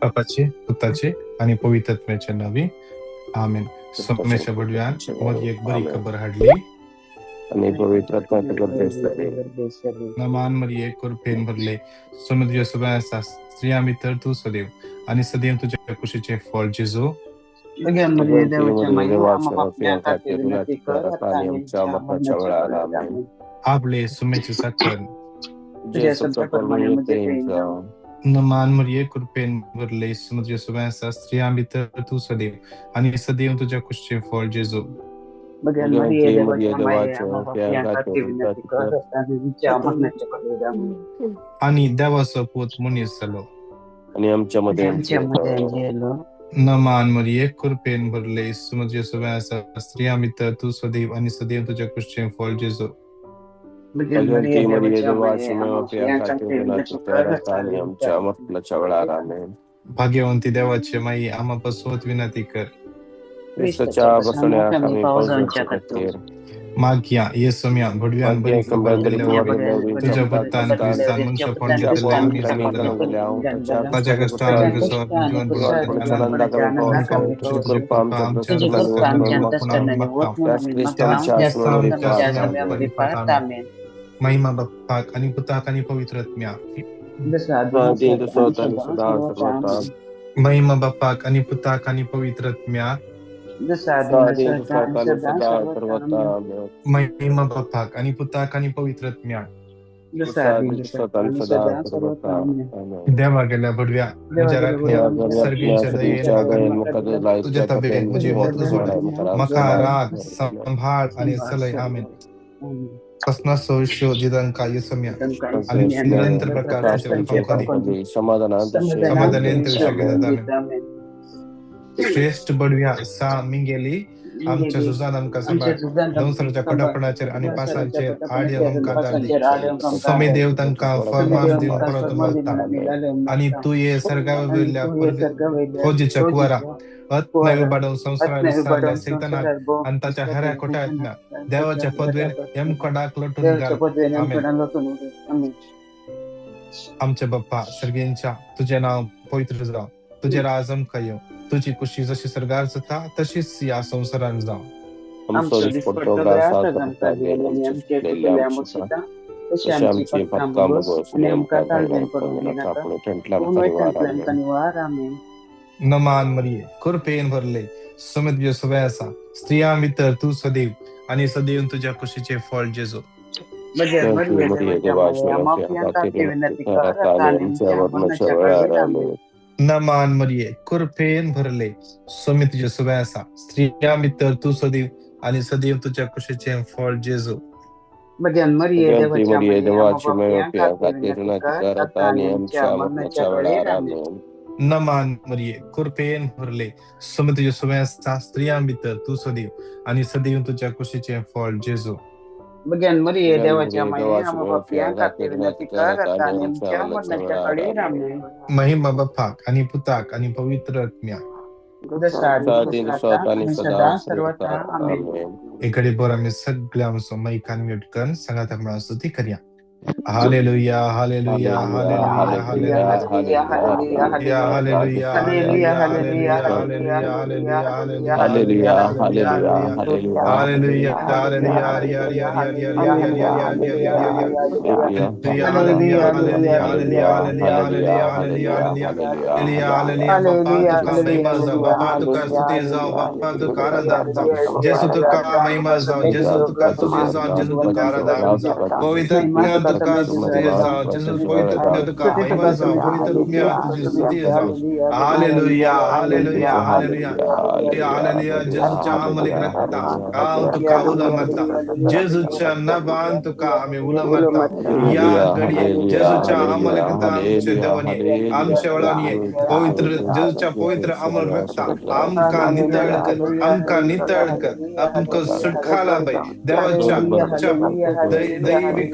बापाचे, पुताचे आनी पवित्र आत्म्याच्या नांवी, आमेन. सोम्याच्या बडव्यान मरयेक बरी खबर हाडली. आणि पवित्र आत्म्याच्या. नमान मरिये, कृपेन भरले, सोम्या तुज्या सबाय आसा, स्त्रियां भितर तूं सदैव आनी सदैव तुज्या कुशीचें फळ जेजू. भगवती मरिये, देवाच्या पापण्या खातीर विनंती कर आता आणि आमच्या मरणाच्या वेळार. आमेन. आपले सुमेचे साखर. तुझ्या शब्दाप्रमाणे म्हणजे जावं. नमान मरिये, कृपेन भरले, सोम्या तुज्या सबाय आसा, स्त्रियां भितर तूं सदैव आनी सदैव तुज्या कुशीचें फळ जेजू. भगवती मरिये, देवाच्या पापण्या खातीर विनंती कर आता आणि आमच्या मरणाच्या वेळार. आमेन. आनी देवाचो पूत मनीस जालो आणि आमच्या मध्ये. आमच्या मध्ये गेलो. नमान मरिये, कृपेन भरले, सोम्या तुज्या सबाय आसा, स्त्रियां भितर तूं सदैव आनी सदैव तुज्या कुशीचें फळ जेजू. भगवती मरिये, देवाच्या पापण्या खातीर विनंती कर आता आणि आमच्या मरणाच्या वेळार. आमेन. भाग्यवंती देवाचे माई, आम्हा पासत विनंती कर. क्रिस्ताच्या बसण्याक आमी पावसाच्या खातीर. मागया ये सोम्या भडव्यान बरी खबर दिल्ले वरवीं तुझ्या पुतान क्रिस्तान मनशापण घेतले आमी समजलो ताच्या कश्टान जीवन महिमा बाप्पाक आणि पुताक आणि पवित्र आत्म्या. महिमा बाप्पाक आणि पुताक आणि पवित्र आत्म्या. महिमा बाप्पाक आणि पुताक आणि पवित्र आत्म्या. देवा गेल्या बडव्या, म्हज्या राखण्या, सर्गींच्या दयेन तुझ्या तबेन म्हजी मत सोड, म्हाका राग सांभाळ आणि सलय. आमेन. प्रश्नासो जिदंका येसम्या आणि निरंतर प्रकार. समाधानेंत. श्रेष्ठ बडव्या सा मिंगेली, आमच्या सुजान आमकां सांबाळ. संवसाराच्या कटपणाचेर आनी पासांचेर आड आमकां धाडली. स्वामी देव तांकां फर्मान दिवन परत मरता आनी तूं ये सर्गा वयल्या फौजेच्या कुवारा आत्म्या बाडोवन संवसारात विसरल्या सैतानाक आनी ताच्या हेऱ्या कोट्यातल्या देवाच्या पदवेन यमकडाक लटून घाल. आमेन. आमचे बाप्पा सर्गेंच्या, तुझे नाव पवित्र जावं, तुझे राज आमकां येवं, तुझी कुशी जशी सर्गार जाता तशीच ह्या संवसारान जावं. आमचो दिसपट्टो ग्रास आज आमकां दी आनी आमचे चुकले आमकां तशें आमची पातकां भोगोस आनी आमकां ताळमेळ पडूंक दिनाका, पूण वायटांतल्यान आमकां निवार. आमेन. नमान मरिये, कृपेन भरले, सोम्या तुज्या सबाय आसा, स्त्रियां भितर तूं सदैव आनी सदैव तुझ्या कुशीचें फळ जेजू. नमान मरिये, कृपेन भरले, सोम्या तुज्या सबाय आसा, स्त्रियां भितर तूं सदैव आनी सदैव तुझ्या कुशीचें फळ जेजू. भगवती मरिये, देवाची माय, खातीर विनंती कर आता आणि आमच्या मरणाच्या वेळार. आमेन. नमान मरिये, कृपेन भरले, सोम्या तुज्या सबाय आसा, स्त्रियां भितर तूं सदैव आनी सदैव तुझ्या कुशीचें फळ जेजू. मरिये, देवाच्या माये, आम्हा पापयां खातीर विनंती कर आता आणि आमच्या मरणाच्या वेळेर. आमेन. महिमा बापाक आणि पुताक आणि पवित्र आत्म्या. जसा आदी तसा आता आणि सदा सर्वथा. आमेन. इकडे बर आम्ही सगळ्या आमचो मैकान म्यूट करून सांगात म्हणून स्तुती करया. Hallelujah, hallelujah, hallelujah, hallelujah, hallelujah, hallelujah, hallelujah, hallelujah, hallelujah, hallelujah, hallelujah. Hallelujah, hallelujah, hallelujah, hallelujah, hallelujah, hallelujah, hallelujah, hallelujah, hallelujah. बाप्पा तुका महिमा जावं, बाप्पा तुका स्तुती जावं, बाप्पा तुका आराधना जावं, जेजू तुका महिमा जावं, जेजू तुका स्तुती जावं, जेजू तुका आराधना जावं, पवित्र आत्म्या तुका स्तुती जावं, जेजू पवित्र आत्म्या तुका महिमा जावं, पवित्र आत्म्या तुझी स्तुती जावं. Hallelujah, hallelujah, hallelujah, hallelujah. जेजूच्या अमोलिक रक्ता हांव तुका उलो मारता, जेजूच्या नांवान तुका आमी उलो मारता. या घडये जेजूच्या अमोलिक रक्ता आमचे देवानी आमच्या वेळान पवित्र जेजूच्या पवित्र अमोल रक्ता आमकां नितळ कर, आमकां नितळ कर, आमकां सुटका लाभय. देवाच्या दैविक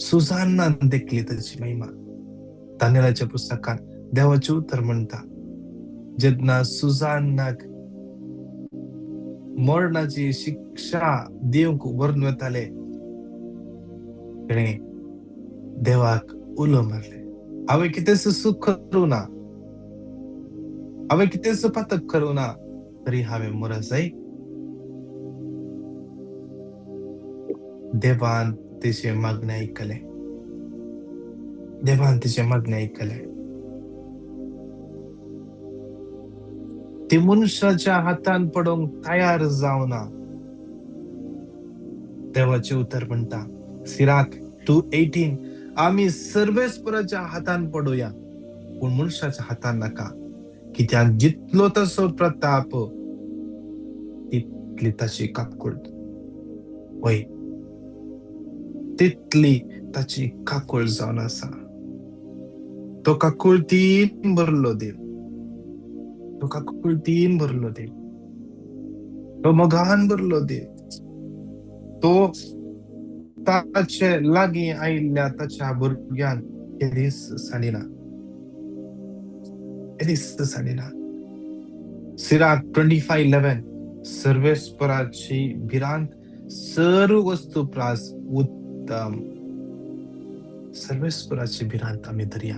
सुजानान देखली ताची महिमा. दानियेलाच्या पुस्तकान देवाचें उतर म्हणटा, जेन्ना सुजानाक मरणाची शिक्षा दिवंक व्हरून वताले, तेणें देवाक उलो मारले, हांवें कितेंच चूक करूं ना, हांवें कितेंच पातक करूं ना, तरी हांवें मरत जाय. देवान तेजें मागणें आयकलें, देवान तेजें मागणें आयकलें. ती मनशाच्या हातान पडूंक तयार जावना. देवाचें उतर म्हणटा, सिराक 2:18, आमी सर्वेस्पराच्या हातान पडुया, पूण मनशाच्या हातान नाका, कित्याक जितलो तसो प्रताप तितली ताची काकूळ. वय, तितली ताची काकूळ जावन आसा. तो काकुळतीन भरलो देव, तो काकुळतीन भरलो देव, तो मोगान भरलो देव. तो ताचे लागीं आयिल्ल्या ताच्या भुरग्यान केदीच सांडिना, केदीच सांडिना. सिराक 25:11, सर्वेस्पराची भिरांत सर्व वस्तू प्रास उत्तम. सर्वेस्पराची भिरांत आमी धरया,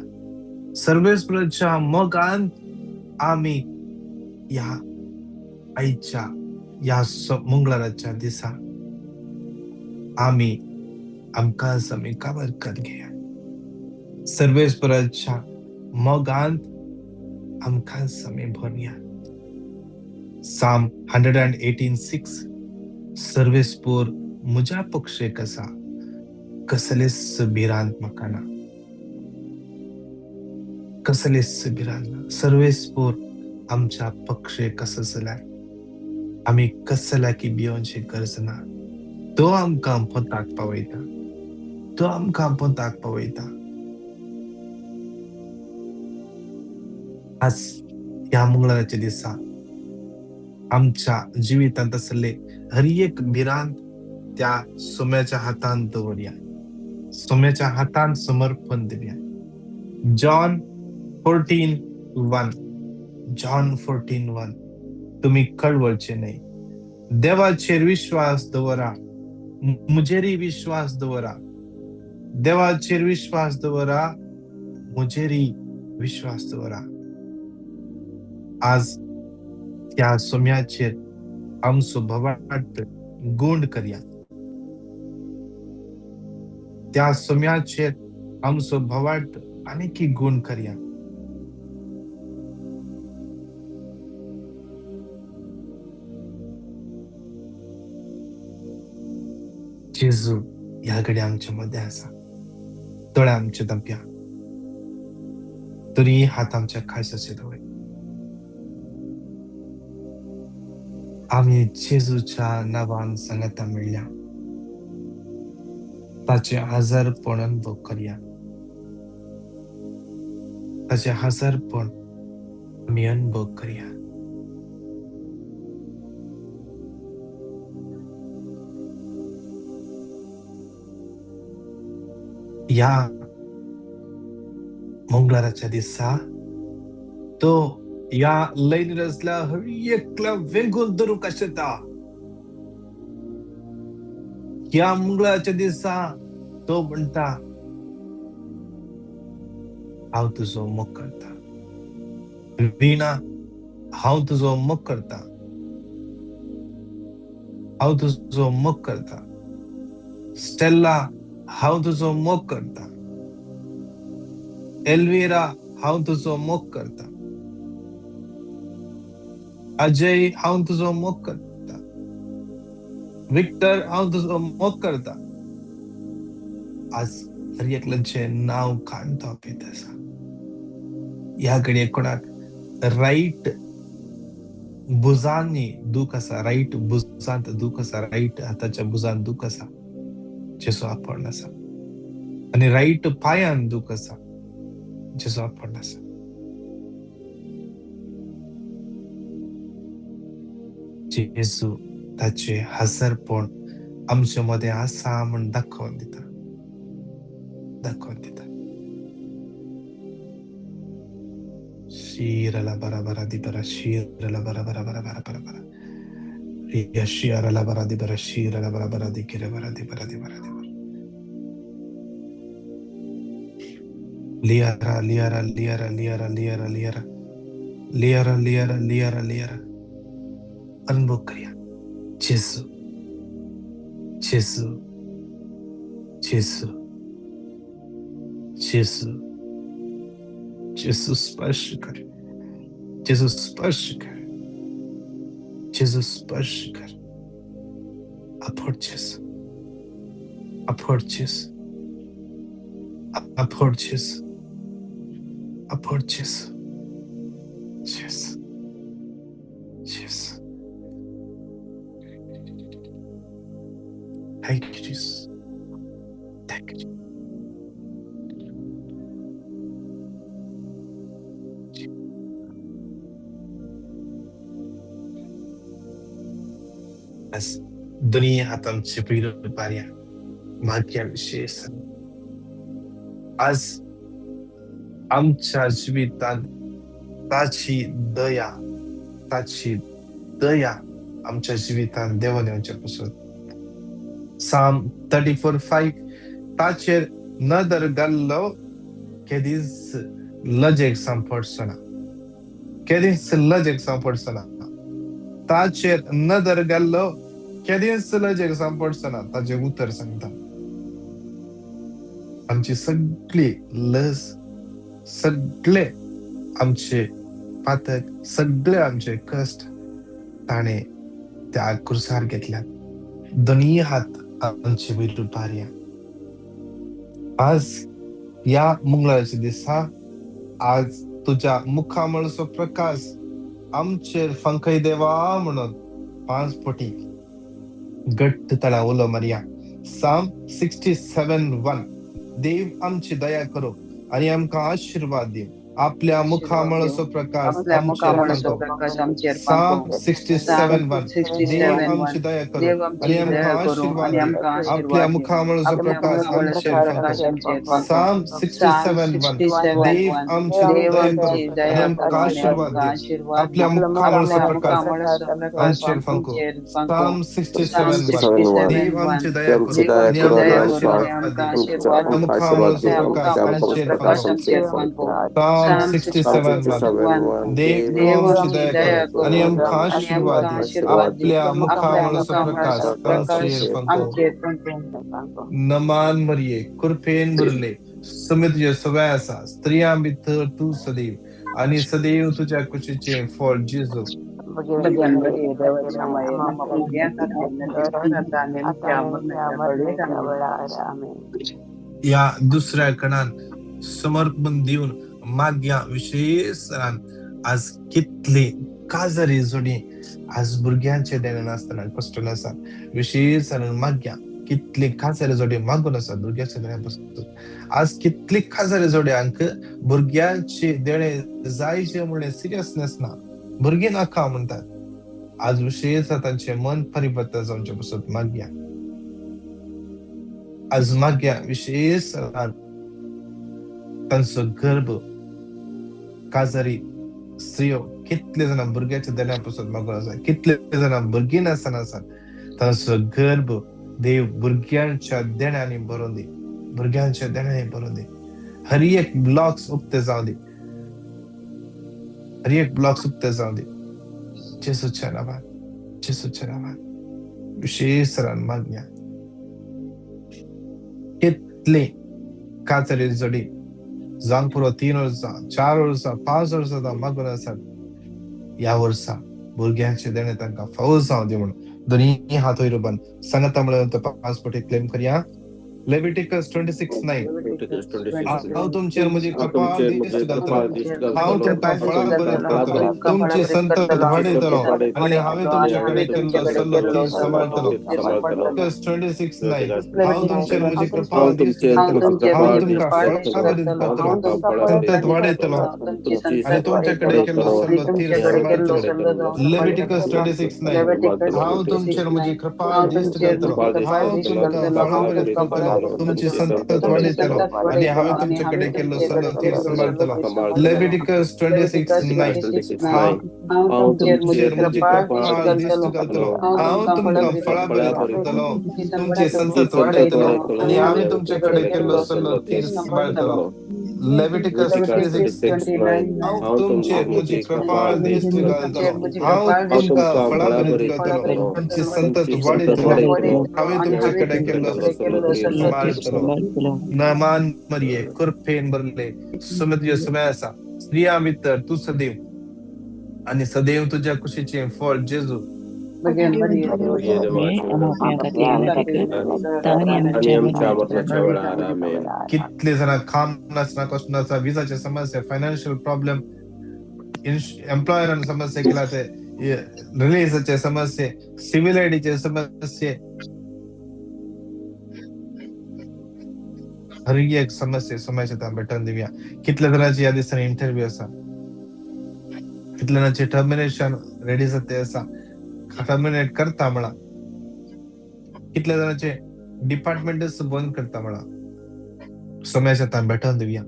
सर्वेस्पराच्या मोगान आमी ह्या आयच्या ह्या मंगळाराच्या दिसा आमी आमकांच आमी काबार कर घेया. सर्वेस्पराच्या मोगांत आमकांच आमी भरया. साम 118:6, सर्वेस्पर म्हज्या पक्षेक आसा, कसलेच भिरांत म्हाका ना, कसलेच भिरांत ना. सर्वेस्पर आमच्या पक्षेक आसा जाल्यार आमी कसल्याकी भियोवची गरज ना. तो आमकां पोंताक पावयता, तो आमकां पोंताक पावयता. आज ह्या मंगळाराच्या दिसा आमच्या जिवितांत आसले हर एक भिरांत त्या सोम्याच्या हातान दवरया, सोम्याच्या हातान समर्पण दिवया. जॉन 14:1, जॉन 14:1, तुमी कळवळचे न्हय, देवाचेर विश्वास दवरा, म्हजेरय विश्वास दवरा, देवाचेर विश्वास दवरा, म्हजेरय विश्वास दवरा. आज त्या सोम्याचेर आमचो भवाट गुंड करया, त्या सोम्याचेर आमचो भवाट आनीक गुण करया. जेजू ह्या घडये आमच्या मदें आसा. दोळे आमचे धांपया, तरी हात आमच्या काळजाचेर दवर. आमी जेजूच्या नांवान सांगाता मेळ्ळ्या, ताचें हजारपण अनुभव करया, ताचें हजारपण आमी अनुभव करया. ह्या मंगळाराच्या दिसा तो ह्या लयनी आसल्या हर एकल्या वेंगून धरूंक आशिता. ह्या मंगळाराच्या दिसा तो म्हणटा, हांव तुजो मोग करता. रीणा, हांव तुजो मोग करता, हांव तुजो मोग करता. स्टेल्ला, हांव तुजो मोग करता. एल्विरा, हांव तुजो मोग करता. अजय, हांव तुजो मोग करता. विक्टर, हांव तुजो मोग करता. आज हर एकल्याचें नांव काडून तो आपयत आसा. ह्या घडये कोणाक रायट भुजांनी दूख आसा, रायट भुजांत दूख आसा, रायट हाताच्या भुजांत दूख आसा, जेजू आपण आसा. आनी रायट पांयान दूख आसा, जेजू आपण आसा. जेजू ताचें हजरपण आमचे मदें आसा म्हूण दाखोवन दिता. दाखोवन दिता. शिरला बरा बरा दी बरा शिरला बरा बरा बरा बरा बरा बरा शिरला बरा दी बरा शिरला बरा बरा दी किरे बरा दी बरा दी बरा दी बरा लियारा लियारा लियारा लियारा लियारा लियारा लियारा लियारा लियारा लियारा अनुभव करया. जेसू जेसू जेसू जेसू जेसू स्पर्श कर, जेसू स्पर्श कर, जेसू स्पर्श कर. अफोर्ड जेसू, अफोर्ड जेसू, अफोर्ड जेसू, अफोर्ड जेसू, जेसू जेसू. Thank you, Jesus. Thank you. आज दुनिया हात आमचे पयलो मागया विशेष आज आमच्या जिवितांत ताची दया, ताची दया आमच्या जिवितांत देवान येवचे पसून. साम 34:5 ताचेर नदर घाल्लो केदीच लजेक सांपडचो ना, केदीच लजेक सांपडचो ना. ताचेर नदर घाल्लो केदीच लजेक सांपडचो ना. ताचें उतर सांगता आमची सगळी लज, सगळे आमचे पातक, सगळे आमचे कश्ट ताणें त्या कुर्सार घेतल्यात. दोनूय हात आमचे वयर उबारया. आज ह्या मंगळाराच्या दिसा आज तुज्या मुखामळचो प्रकाश आमचेर फांकय देवा म्हणून 5 पटी घट्ट तळा उलो मारया. साम 67:1 देव आमची दया करो आनी आमकां आशिर्वाद दी. आपल्या मुखामळचो प्रकाश आमचेर. साम 67:1 देव आमची दया करो आनी आमकां आशिर्वाद दी. आपल्या मुखामळचो प्रकाश आमचेर फांको. साम 67:1 देव आमची दया करो आनी आमकां आशिर्वाद दी. आपल्या मुखामळचो प्रकाश आमचेर फांको. साम 67:1 देव आमची दया करो आनी आमकां आशिर्वाद दी. मुखामळचो प्रकाश आमचेर फांको. साम 67:1 देव आमची दया करो आनी आमकां आशिर्वाद दी. आपल्या मुखामळचो प्रकाश आमचेर फांको. नमान मरिये कृपेन भरले सुमी तुजे सवय आसा. स्त्रियां भितर तूं सदैव आनी सदैव तुज्या कुशीचें फळ जेजू. ह्या दुसऱ्या कणान समर्पण दिवन मागया विशेष आज कितली काजारी जोडी आज भुरग्यांचे देणें नासतना कश्ट आसा. विशेष मागया कितली काजारी जोडी मागून आसा भुरग्यांच्या देण्या पासून. आज कितली काजारी जोड्यांक भुरग्यांचे देणे जायचे म्हणलें सिरियसनेस ना, भुरगीं नाका म्हणटात. आज विशेष तांचें मन परिवर्तन जावचे पासून मागया. आज मागया विशेष तांचो गर्भ काजारी स्त्रियो कितले जाणां भुरग्याच्या देण्या पासून मागून आसा, कितले जाणां भुरगीं नासतना आसात. तांचो गर्भ देव भुरग्यांच्या देण्यांनी भरून दी, भुरग्यांच्या देण्यांनी भरून दी. हर एक ब्लॉक्स उक्ते जावं दी, हर एक ब्लॉक्स उक्ते जावं दी. जेसूच्या नांवान, जेसूच्या नांवान विशेष मागया. कितले काजारी जोडी जावंक पुरो 3 वर्सां, 4 वर्सां, 5 वर्सां मागून आसात. ह्या वर्सा भुरग्यांचे देणे तांकां फावो जावं दी म्हणून दोनूय हात वयर उबारून सांगता म्हणून 5 पटी क्लेम करया. लेविटिकस 26:9 हांव तुमचेर म्हजी कृपा दिश्ट घालतलो, हांव तुमकां फळां भरीत करतलो, तुमची संतत वाडयतलो आनी हांवें तुमचे कडेन केल्लो सल्लो ती सांबाळटलो. लेविटिकस 26:9 हांव तुमचेर म्हजी कृपा दिश्ट घालतलो, हांव तुमकां फळां भरीत करतलो, संतत वाडयतलो आनी तुमचे कडेन केल्लो सल्लो ती सांबाळटलो. लेविटिकस 26:9 हांव तुमचेर म्हजी कृपा दिश्ट घालतलो, हांव तुमकां फळां भरीत करतलो, तुमची संतत वाडयतलो आनी हांवें तुमचे कडेन केल्लो सल्लो तीर सांबाळटलो. लेविटिकस 26:9 हांव तुमचेर म्हजी कृपा दिश्ट घालतलो, हांव तुमकां फळां बरयतलो, तुमची संतत वाडयतलो आनी हांवें तुमचे कडेन केल्लो सल्लो तीर सांबाळटलो. लेविटिकस 26:9 हांव तुमचेर म्हजी कृपा दिश्ट घालतलो, हांव तुमकां फळां बरयतलो, तुमची संतत वाडयतलो, हांवें तुमचे कडेन केल्लो सल्लो तीर सांबाळटलो. नामान मरिये कृपेन भरले सुमद्य सुम्या आसा, स्त्रियां भितर तूं सदैव आनी सदैव तुज्या कुशीचें फळ जेजू. कितले जाणां काम नासना, कशें नासता, विजाचे समस्या, फायनान्शियल प्रॉब्लम, एम्प्लॉयरान समस्या केला ते, रिलीजाचे समस्ये, सिव्हिल आयडीचे समस्ये, हर एक समस्या समस्या भेटून दिवया. कितल्या जाणांची ह्या दिसांनी इंटरव्यू आसा, कितल्या जाणांचे टर्मिनेशन रेडी जाता आसा, टर्मिनेट करता म्हणा, कितल्या जाणांचे डिपार्टमेंटच बंद करता म्हणा, समस्या भेटून दिवया.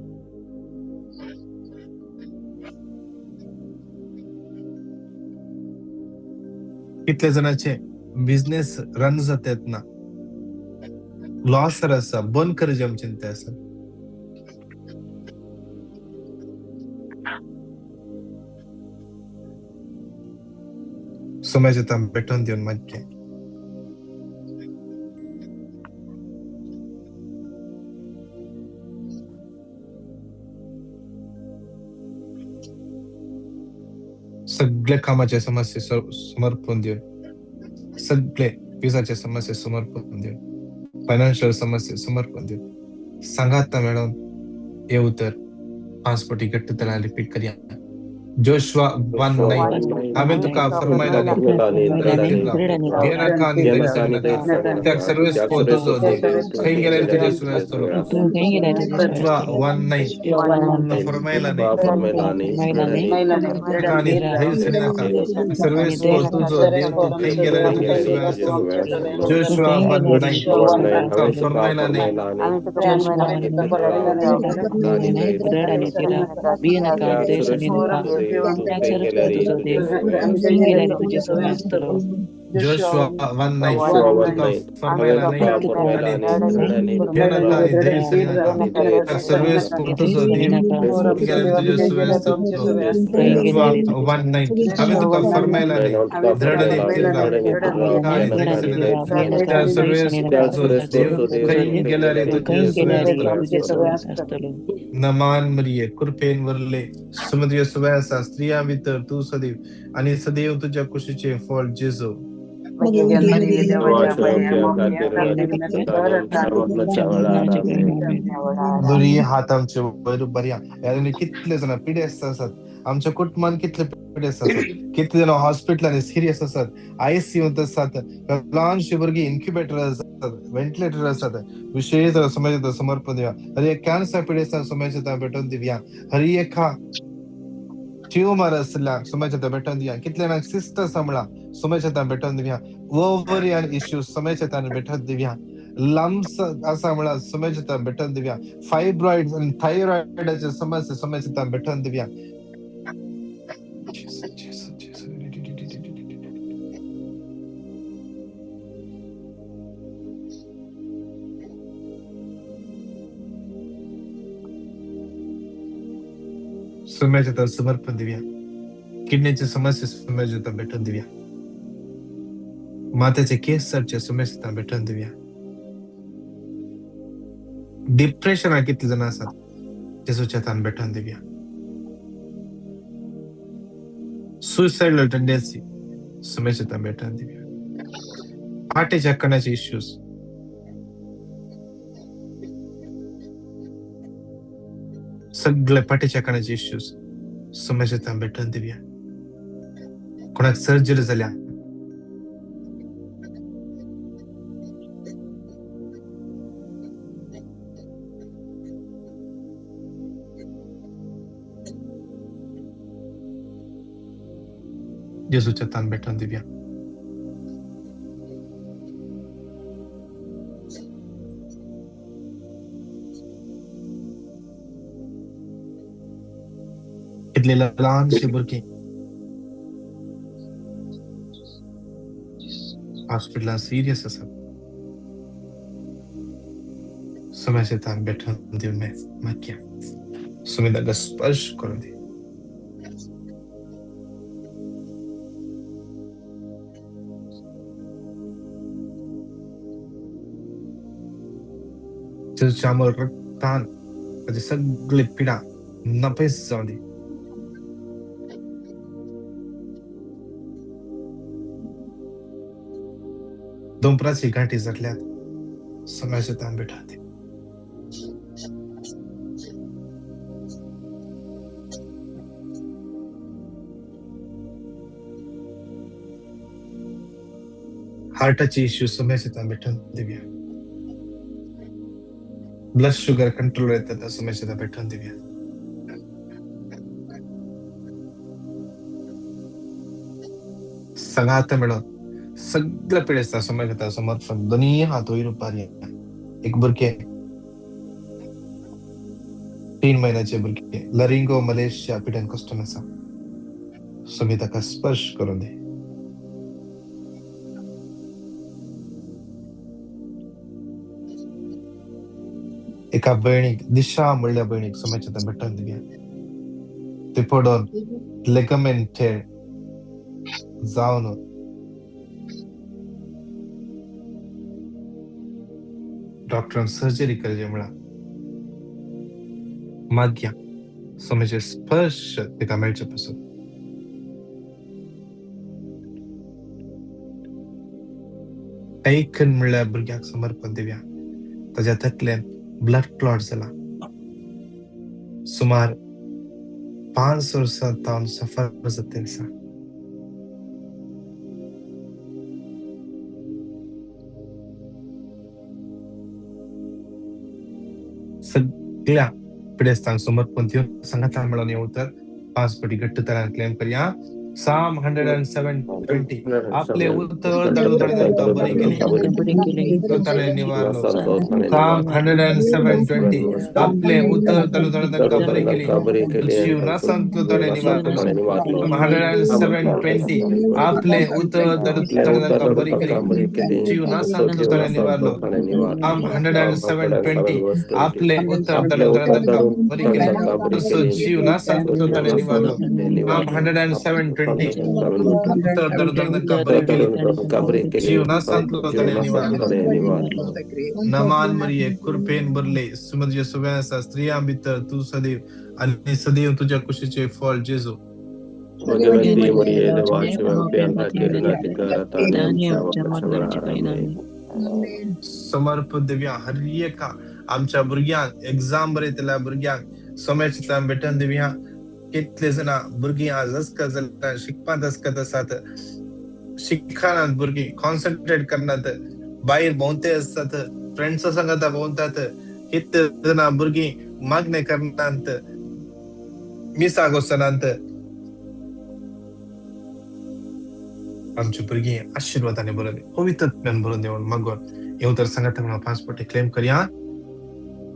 कितल्या जाणांचे बिझनेस रन जातात ना, लॉस आसा, बंद करचे आमचे चिंता आसा. समाजात भेटून दिवन मागचें. सगळे कामाचे समस्ये समर्पण दिवन, सगळे विजाचे समस्ये समर्पण दिवन, फायनान्शियल समस्ये समर्पण दिवन, सांगात मेळोवन हे उतर 5 पटी घट्ट तरा रिपीट करया. जोशुआ 1:9 हांवें तुका फरमायलां भियेनाका आनी धैर्य नाका, त्याक सर्वेस तुजो देव, खंय गेल्यार तुजे सुवे आसतलो. जोशुआ 1:9 फरमायलां आनी धैर्य नाका, सर्वेस तुजो देव, तूं खंय गेल्यार तुजे सुवे आसतलो. जोशुआ 1:9 फरमायलां जोशुआ 1:9 नमान मरिये कृपेन वरले सुमद्य सुव्यासा, स्त्रियां भितर तूं सदैव आनी सदैव तुज्या कुशीचें फळ जेजू. दोरी हात आमचे वयर बरया. कितले जाणां पिडेस्त आसात, आमच्या कुटुंबान कितले पिडेस्त आसात, कितले जाणां हॉस्पिटलांनी सिरियस आसात, आयसीयूंत आसात, ल्हानशे भुरगीं इन्क्युबेटर आसात, व्हेंटिलेटर आसात. विशेष समाजात समर्पण दिवया. हर एक कॅन्सर पिडेस्तांक समाजात भेटून दिवया. हर एका ट्यूमर आसल्या समाजात भेटून दिवया. कितले जाणांक सिस्ट आसा म्हळां समाजात भेटून दिवया. ओवरियन इश्यूज समाजात भेटून दिवया. लम्स आसा म्हळां समाजात भेटून दिवया. फायब्रॉइड आनी थायरॉइडाचे समस्या समाजात भेटून दिवया. समाजात समर्पण दिवया. किडनीचे समस्या समाजात भेटून दिवया. मात्याचे केसरचे समस्या भेटून दिवया. डिप्रेशनाक कितले जाणां आसात जेजूच्या हातान भेटून दिवया. सुसायडल टेंडन्सी समस्या हातान भेटून दिवया. हार्टाच्या कणाचे इश्यूज, सगळे पाठीच्या कणाचे इश्यूज समस्या हातान भेटून दिवया. कोणाक सर्जरी जाल्या, जेजूच्या हातान भेटून दिवया. कितले ल्हानशी भुरगीं हॉस्पिटलान सिरियस आसात. सुमेशेतान बेठून दिवन मागया सुमी तांकां स्पर्श करून दी. जेजूच्या अमर रक्तान ताची सगळी पिडा नपेस जावं दी. दोंपराची गांठी जातल्यात समाजेतान बेठा दी. हार्टाची इश्यू समाजेतान बेठून दिवया. ब्लड शुगर कंट्रोल येतात समाजेतान बेठून दिवया. सगात मेळोन सगळे पिडेस्ता समाजेता समर्पण दोन्ही हात वयर उपारया. एक भुरगे 3 महिन्याचे भुरगे लरिंगो मलेशिया पिड्यान कस्टम आसा. सुमी ताका स्पर्श करून दी. एका भयणीक दिशा म्हणल्या भयणीक समाजेता भेटून दिवया. ते पडोन लेगमेंट जावन डॉक्टरान सर्जरी करचे म्हळा मागया सोमेचे स्पर्श तिका मेळचे पासून. ऐकन म्हणल्यार भुरग्याक समर्पण दिवया. ताज्या तकल्यान ब्लड क्लॉट जाला. सुमार 5 वर्सां तावन सफर जाता आसा. सगळ्या पिडेस्तांक समर्पण दिवन सांगाता मेळोन हें उतर 5 पटी घट्ट तरान क्लेम करया. Psalm 107:20 आपले उतर दडू बरी केली ताणें निवारलो. Psalm 107:20 आपले उतर दडू बरी केली जीव नासंतलो ताणें निवारलो. 107:20 आपले उतर दडू बरी केली जीव नासंतलो ताणें निवारलो. Psalm 107:20 आपले उतर दडू बरी केली जीव नासंतलो ताणें निवारलो. Psalm 107:20 नमान मरिये कृपेन भरले सुमजे सुव्यासा स्त्रियां भितर तूं सदैव आनी सदैव तुज्या कुशीचे फळ जेजू. समर्पण दिवया हर एका आमच्या भुरग्यांक एग्जाम बरयतल्या भुरग्यांक सोम्याचितल्यान भेटून दिवया. कितले जाणां भुरगीं आज अस्कत जाल्यार शिकपांत अस्कत आसात, शिकनात भुरगीं, कॉन्सन्ट्रेट करनात, भायर भोंवते आसतात, फ्रेंड्सा सांगता भोंवतात. कितले जाणां भुरगीं मागणें करनात, मिसाक वचनात. आमची भुरगीं आशिर्वादांनी भरून पवित्रत्म्यान भरून दी म्हणून मागून हें उतर सांगता म्हणून 5 पटी क्लेम करया.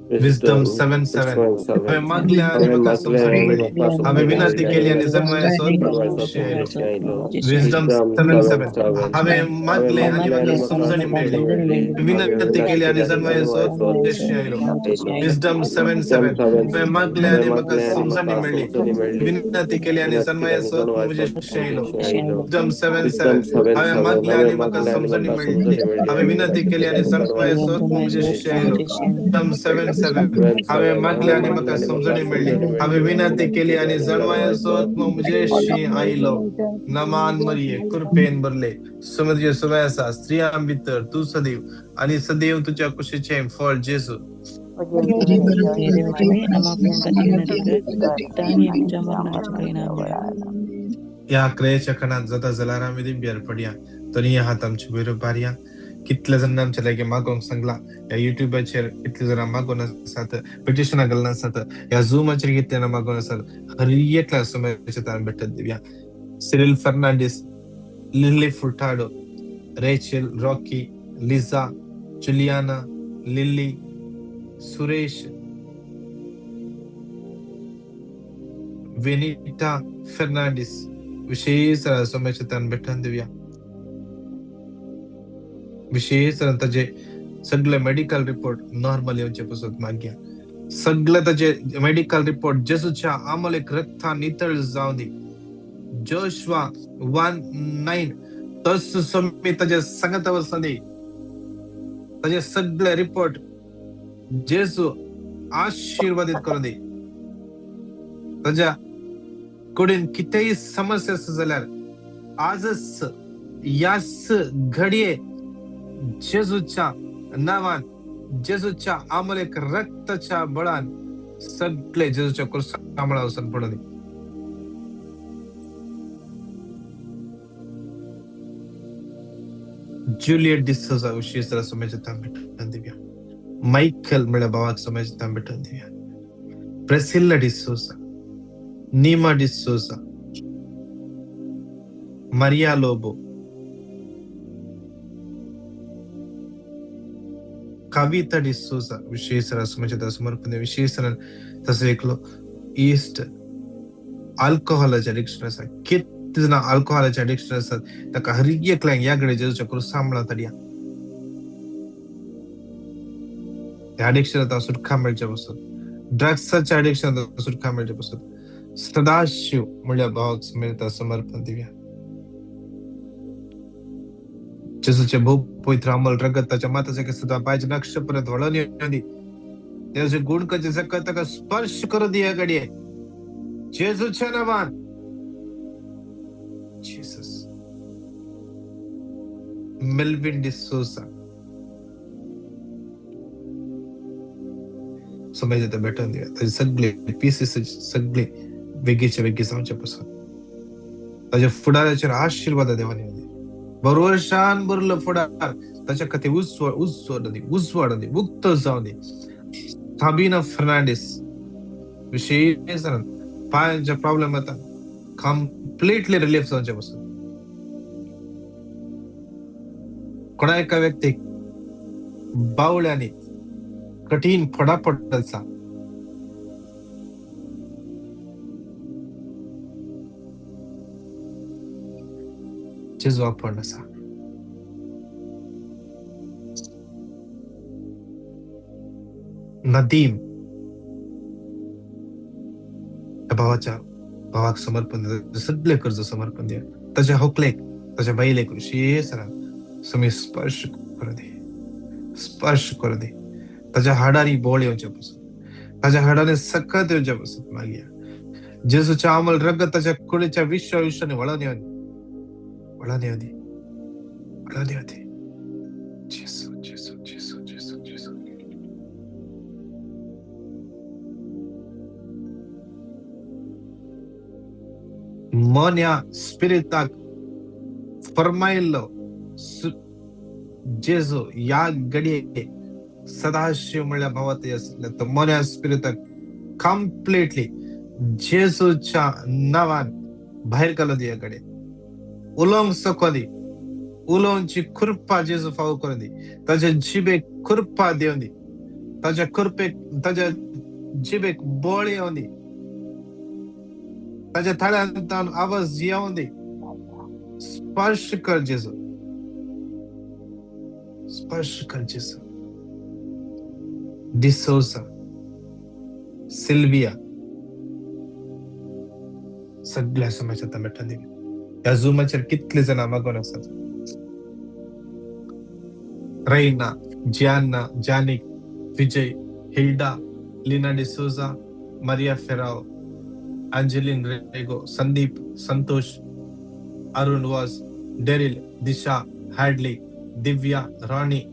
Wisdom 7:7 हांवें मागलें आनी म्हाका समजणी मेळ्ळी, हांवें विनंती केली आनी जन्मायसो Wisdom 7:7 हांवें मागलें आनी म्हाका समजणी मेळ्ळी, विनंती केली आनी जन्मायसो आयलो. Wisdom 7:7 हांवें मागलें आनी म्हाका समजणी मेळ्ळी, विनंती केली आनी जन्मायसो आयलो. Wisdom 7:7 हांवें मागलें आनी म्हाका समजणी मेळ्ळी, हांवें विनंती केली आनी जन्मायसो आयलो. Wisdom 7:7 हांवें मागलें आनी म्हाका समजणी मेळ्ळी, हांवें विनंती केली आनी जणवायचो आत्मो म्हजेशी आयलो. नमान मरिये कृपेन भरले सुमद्य सुवाय आसा स्त्रियां भितर तूं सदैव आनी सदैव तुज्या कुशीचें फळ जेजू. ह्या क्रियेच्या खणांत जाता जाल्यार आमी दिंब्यार पडया तरी हात आमचे वयर उबारया. कितले जाणां आमच्या लागीं मागोवंक सांगला, ह्या युट्यूबाचेर कितले जाणां मागोवन आसात, पिटिशनां घालून आसात, ह्या झुमाचेर कितले जाणां मागोवन आसात. हर एकल्या समाजाच्या भेटत दिवया. Cyril Fernandes, Lily Furtado, Rachel, Rocky, Liza, Juliana, Lily, Suresh, वेनिटा Fernandes विशेष सोम्याच्या भेटून दिवया. विशेष ताजे सगळे मेडिकल रिपोर्ट नॉर्मल येवचे पसत मागया. सगळे ताजे मेडिकल रिपोर्ट जेजूच्या आमोलेक रक्तान नितळ जावं दी. जोशुआ 1:9 तस सोमी ताजे सांगता वचूं दी. ताजे सगळे रिपोर्ट जेजू आशीर्वादित करून दी. ताज्या कुडीन कितेंय समस्या आसा जाल्यार आजच ह्याच घडये जेजूच्या नांवान, जेजूच्या आमलेक रक्ताच्या बळान सगळे जेजूच्या कुर्सा वचून पडूं दी. जुलियट डिसोजा विशेष सोम्याच्या भेटून दिवया. मायकल म्हळ्या भावाक सोम्याच्या भेटून दिवया. प्रेसिल्ला डिसोजा, नीमा डिसोजा, मारिया लोबो, कविता डिसोजा विशेष सोम्याच्या समर्पण. विशेष तसो एकलो ईस्ट अल्कोहोलाचे एडिक्शन आसा. कितले जाणां अल्कोहोलाचे एडिक्शन आसा ताका हर एकल्याक ह्या घडये जेजूच्या क्रुसा मुळां तडया त्या एडिक्शन आतां सुटका मेळचे पसून, ड्रग्साच्या एडिक्शन आतां सुटका मेळचे पसून सदाशिव म्हणल्या भावाक समेत समर्पण दिवया. जेजूचे भोव पवित्र अमल रगत ताच्या माताच्या सुद्धा पायाच्या नक्ष पर्यंत वळून येवं दी. तेजे गुण कचे सकत ताका स्पर्श करूं दी ह्या घडये जेजूच्या नांवान. जीसस. मेल्विन डिसोजा समज भेटून दिवया. ताजे सगळे पीसीस सगळे वेगीचे वेगीं जावचे पसून ताज्या फुडाराचेर आशिर्वाद देवानी दी. बरोबर भरलो फुडार ताच्या खातीर उजवाड दी, उजवाड दी, उक्तो जावं दी. साबिना फर्नांडीस विशेष पायांचे प्रॉब्लेम येता कंप्लिटली रिलीफ जावचे पसून. कोणा एका व्यक्तीक बावळ्यांनी कठीण फटाफट आसा, जेजू आपण आसा. नदीम त्या भावाच्या भावाक समर्पण दिता, सगळे कर्ज समर्पण दिया. ताच्या होकलेक ताच्या बायलेक विशेष समी स्पर्श करूं दी, स्पर्श करूं दी. ताच्या हाडांनी बोळ येवचे पसून, ताच्या हाडांनी सकत येवचे पसून मागया. जेजूच्या अमल रगत ताच्या कुडीच्या विश्व विश्वानी वळून येवं दी, वळून येवं दी, वळून येवं दी. जेजू जेजू जेजू जेजू जेजू. मोन्या स्पिरिताक फरमायल्लो जेजू ह्या घडये सदाशिव म्हणल्या भावात आसले तो मोन्या स्पिरिताक कंप्लिटली जेजूच्या नांवान भायर घालूं दी. ह्या घडये उलोवंक सको दी, उलोवची कृपा जेजू फावो करूं दी. ताच्या जिबेक कृपा दिवं दी, ताच्या कृपेक ताच्या जिबेक बळ येवं दी, ताच्या थाळ्यांत आवाज येवं दी. स्पर्श कर जेजू, स्पर्श कर जेजू. डिसोजा, सिल्विया सगळ्या समाजात भेटून दिली. ह्या झुमाचेर कितले जाणां मागून आसात. Raina, Gianna, Janik, Vijay, Hilda, Lina D'Souza, Maria Ferrao, Angeline Rego, Sandeep, Santosh, Arun Vaz, Daryl, Disha, Hadley, Divya, Rani,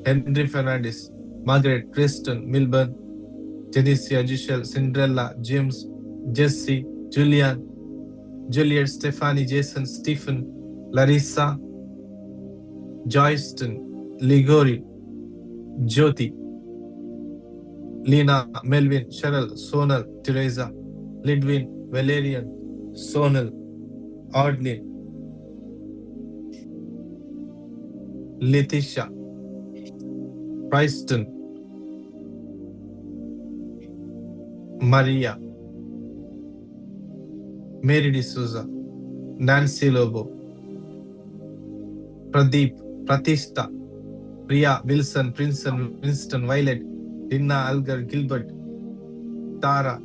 Henry Fernandes, Margaret, Kristen, Milburn, Jenicia, Giselle, Cinderella, James, Jesse, Julian, Juliet, Stephanie, Jason, Stephen, Larissa, Joyston, Ligori, Jyoti, Leena, Melvin, Cheryl, Sonal, Teresa, Lidwin, Valerian, Sonal, Audlin, Letitia, Pryston, Maria, Mary D'Souza, Nancy Lobo, Pradeep, Pratishtha, Priya, Wilson, Prinson, Winston, Violet, Dinna, Algar, Gilbert, Tara,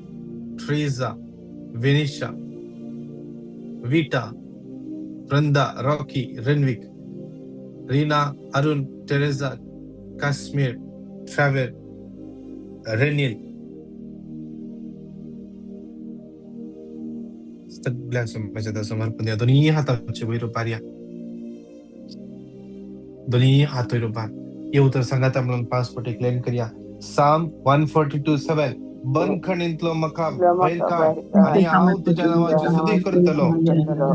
Teresa, Venisha, Vita, Vrinda, Rocky, Renwick, Reena, Arun, Teresa, Kashmir, Trevor, Renil. सगळ्या समाजाचा समर्पण द्या. दोन्ही हाताचे वयर उबारया, दोन्ही हात वयर उबार. येऊ तर सांगाता म्हणून पासपोर्ट क्लेम करया. साम 142:7 बंदखणींतलो म्हाका भायर काड आनी हांव तुज्या नांवाची स्तुती करतलो.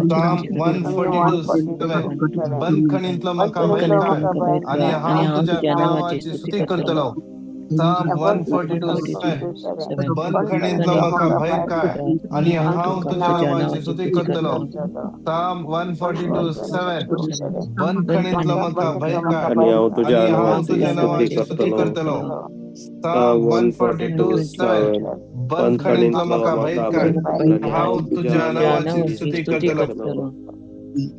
साम 142:7 बंदखणींतलो म्हाका भायर काड आनी हांव तुज्या नांवाची स्तुती करतलो. साम 142:7 बंदखणींतलो म्हाका भायर काड आनी हांव तुज्या नांवाची स्तुती करतलो. साम 142:7 बंदखणींतलो म्हाका भायर काड आनी हांव तुज्या आनी हांव नांवाची तुज्या स्तुती नांवाची स्तुती करतलो. करतलो. साम 142:7 बंदखणींतलो म्हाका भायर काड हांव तुज्या नांवाची स्तुती करतलो.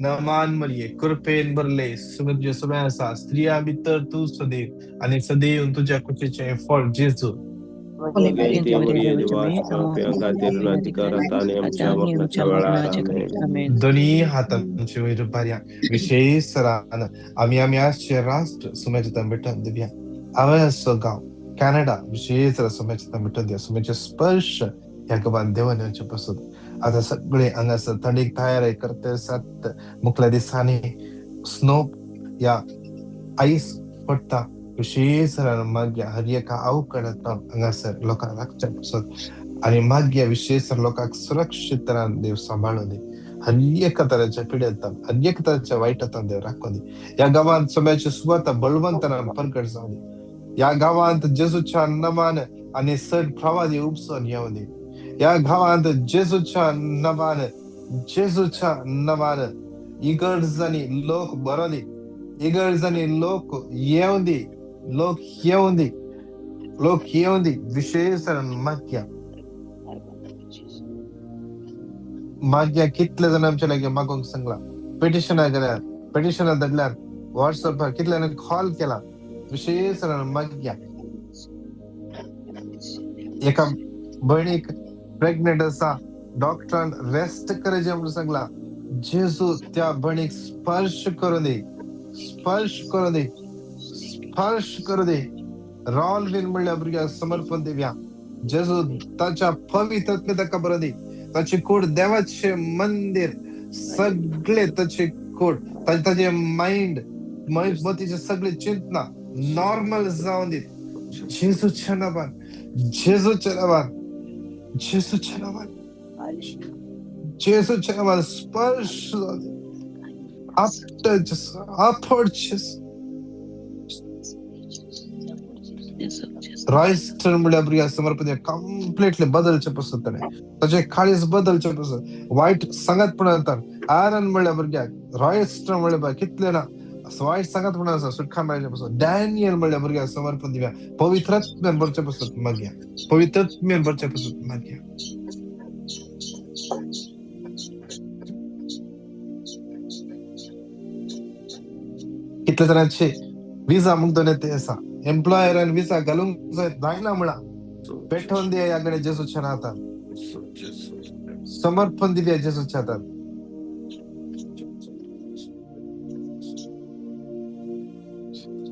नमान मरिये, कृपेन भरले, तुजे सगळें आसा, स्त्रिया भितर तूं सदैव आनी सदैव तुज्या कुशीचें फळ जेजू. दोन्ही हातांचे वयर उबारया. विशेष सरान आमी आमी आसचे राष्ट्र सुमेच्या भेटून दिवया. हांवें गांव कॅनडा विशेष सुमेच्या भेटून दिवया. सुमेचे स्पर्श ह्या गांवान देवान येवचे पसून आता सगळे हांगासर थंडीक तयारी करते आसात. मुखल्या दिसांनी स्नो या आयस पडटा. विशेष मागीर हर एका अवकळांत हांगासर लोकांक राखचे पसून आनी मागीर विशेष लोकांक सुरक्षीत तरान देव सांबाळून दी. हर एका तरेच्या पिडेंतान, हर एका तरेच्या वायटांत देव राखून दी. ह्या गांवांत सगळ्याची सुवाता बळवंतरान परगट जावं दी. ह्या गांवांत जेजूच्या नांवान आनी चड प्रवादी उपसून येवं दी. ह्या गांवांत जेजूच्या नांवान, जेजूच्या नांवान इगर्जांनी लोक बरो दी, इगर्जांनी लोक येवं दी, लोक येवं दी, लोक येवं दी. विशेष मागया मागया कितले जाण आमच्या लागीं मागूंक सांगला, पिटिशनां केल्यार, पिटिशनां धाडल्यार, वॉट्सएपार कितल्यांनी कॉल केला. विशेष मागया एका भयणीक प्रेग्नेंट आसा, डॉक्टरान रेस्ट करचें म्हणून सांगला. जेजू त्या भयणीक स्पर्श करूं दी, स्पर्श करूं दी, स्पर्श करूं दी. रॉलवीन म्हणल्या भुरग्याक समर्पण दिवया. जेजू ताच्या पवित्र ताका बरोवं दी. ताची कूड देवाचें मंदीर, सगळे ताची कूड, ताचे मायंड, मतीचे सगळे चिंतना नॉर्मल जावन दी. जेजूच्या नांवान, जेजूच्या नांवान, जेजूच्या नांवान, जेजूच्या नांवान स्पर्श जावं दी. आपट जेजू, आपट जेजू. रॉयस्टर म्हणल्यार भुरग्याक समर्पण कंप्लिटली बदलचें पसून ताणें ताचें काळीज बदलचें पसून वायट सांगातपण जाता. आनंद म्हणल्यार भुरग्याक रॉयस्टर म्हणल्यार कितले ना वायट सांगातपण आसा, सुटका मेळचे पसून. डॅनियल म्हणल्यार भुरग्याक समर्पण दिवया. पवित्रात्म्यान भरचें पसून मागया, पवित्रात्म्यान भरचें पसून मागया. कितले जाणांचे विजा मुगदोन येते आसा, एम्प्लॉयरान विजा घालूंक जाय जायना म्हळां, पेटोवन दिया ह्या कडेन जेजूच्या हातान, समर्पण दिवया जेजूच्या हातान.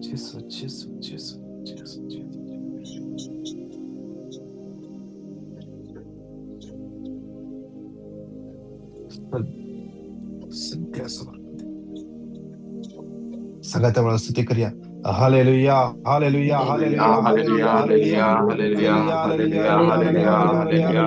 जेजू, जेजू, जेजू, जेजू, जेजू. सगळ्या समर्पण सगळ्या त्यामुळे स्तुती करूया. Hallelujah, hallelujah, hallelujah, hallelujah, hallelujah, hallelujah, hallelujah, hallelujah, hallelujah,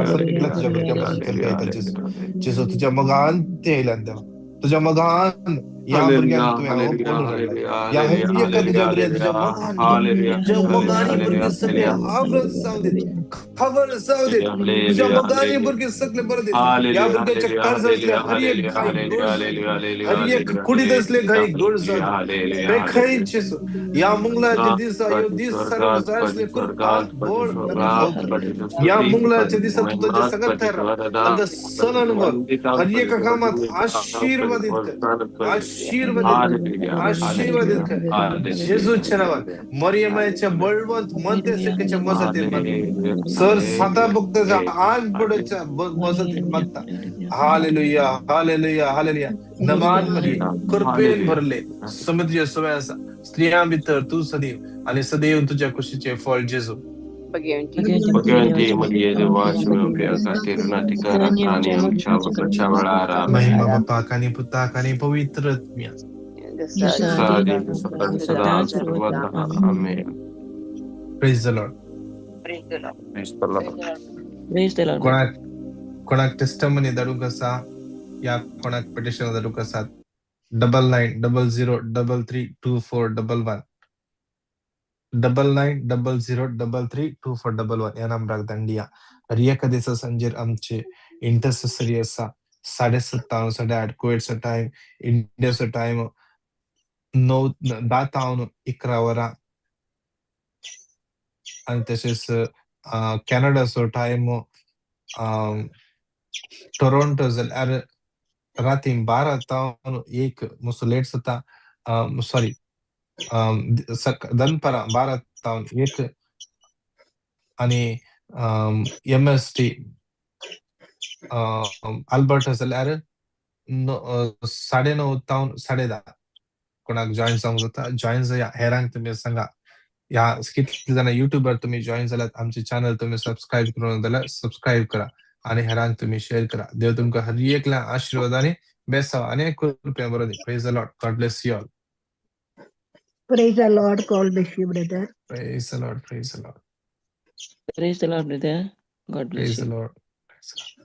सगळ्या तुझ्या भुरग्यापासून चलता जेजू. जेजू तुझ्या मोगान ते येयल्यान देवा, तुझ्या मोगान ह्या भुरग्यांक तुवें ओपोवन हाडला. ह्या एका तुझ्या भुरग्याक तुझ्या मोगान, तुझ्या मोगान भुरगीं सगळीं आवृत जावं दी. खबर जावं दे. तुझ्या मोगाने भुरगीं सगळे बरें दे. ह्या भुरग्यांच्या काळजांतले हर एक घाय गोड जावं, हर एक कुडीत असले घाय गोड जावं दे. खंयचे ह्या मंगळाच्या दिसा ह्यो दीस सारूंक जाय आसले कृपा बोळ तांकां फावता. ह्या मंगळाच्या दिसा तूं तांचे सांगात राव, तांकां सण अनुभव, हर एका कामात आशीर्वादीत कर, आशीर्वादीत कर, आशीर्वादीत कर जेजूच्या नांवान. मरियमाच्या बळवंत मध्यस्थतेच्या मजतीन मागता सर, साता भक्ताच्या आग पडच्या मजतीन मागता. Hallelujah, hallelujah, hallelujah. नमान मरिये, कृपेन भरले, समुद्र सवय आसा, स्त्रियां भितर तूं सदैव आनी सदैव तुज्या कुशीचे फळ जेजू. भगवंती मरिये देवाच्या खातीर नातिकार आनी आमच्या वेळार. महिमा बापाक आनी पुताक आनी पवित्र आत्म्याक. सदा सर्वदा. आमेन. Praise the Lord. Praise the Lord. Praise the Lord. कोणाक कोणाक टेस्टमनी धाडूंक आसा या कोणाक पिटिशन धाडूंक आसा, 9900332411, 9900332411 ह्या नंबराक धाडिया. हर एका दिसा सांजेर आमचे इंटरसेसरी आसा, 7:30 8:30 कुवेटचो टायम. इंडियाचो टायम 9 10 तावन 11 वरां आनी तशेंच कॅनडाचो टायम टोरोंटो जाल्यार राती 12 तावन 1, मातसो लेट जाता, सॉरी, दनपारां 12 तावन 1 आनी एमएसटी अल्बर्टा जाल्यार 9:30 तावन 10:30. कोणाक जॉईन जावंक जाता, जॉईन जाया. हेरांक तुमी सांगा. ह्या कितले जाणां युट्यूबार तुमी जॉईन जाल्यात, आमचे चॅनल तुमी सबस्क्रायब करूंक जाल्यार सबस्क्रायब करा आनी हेरांक तुमी शेअर करा. देव तुमकां हर एकल्या आशिर्वाद आनी बेसांव आनी कृपया बरो दी. Praise the Lord. God bless you all. Praise the Lord. God bless you, brother. Praise the Lord. Praise the Lord. Praise the Lord, brother. God bless Praise the you. Lord. Praise the Lord.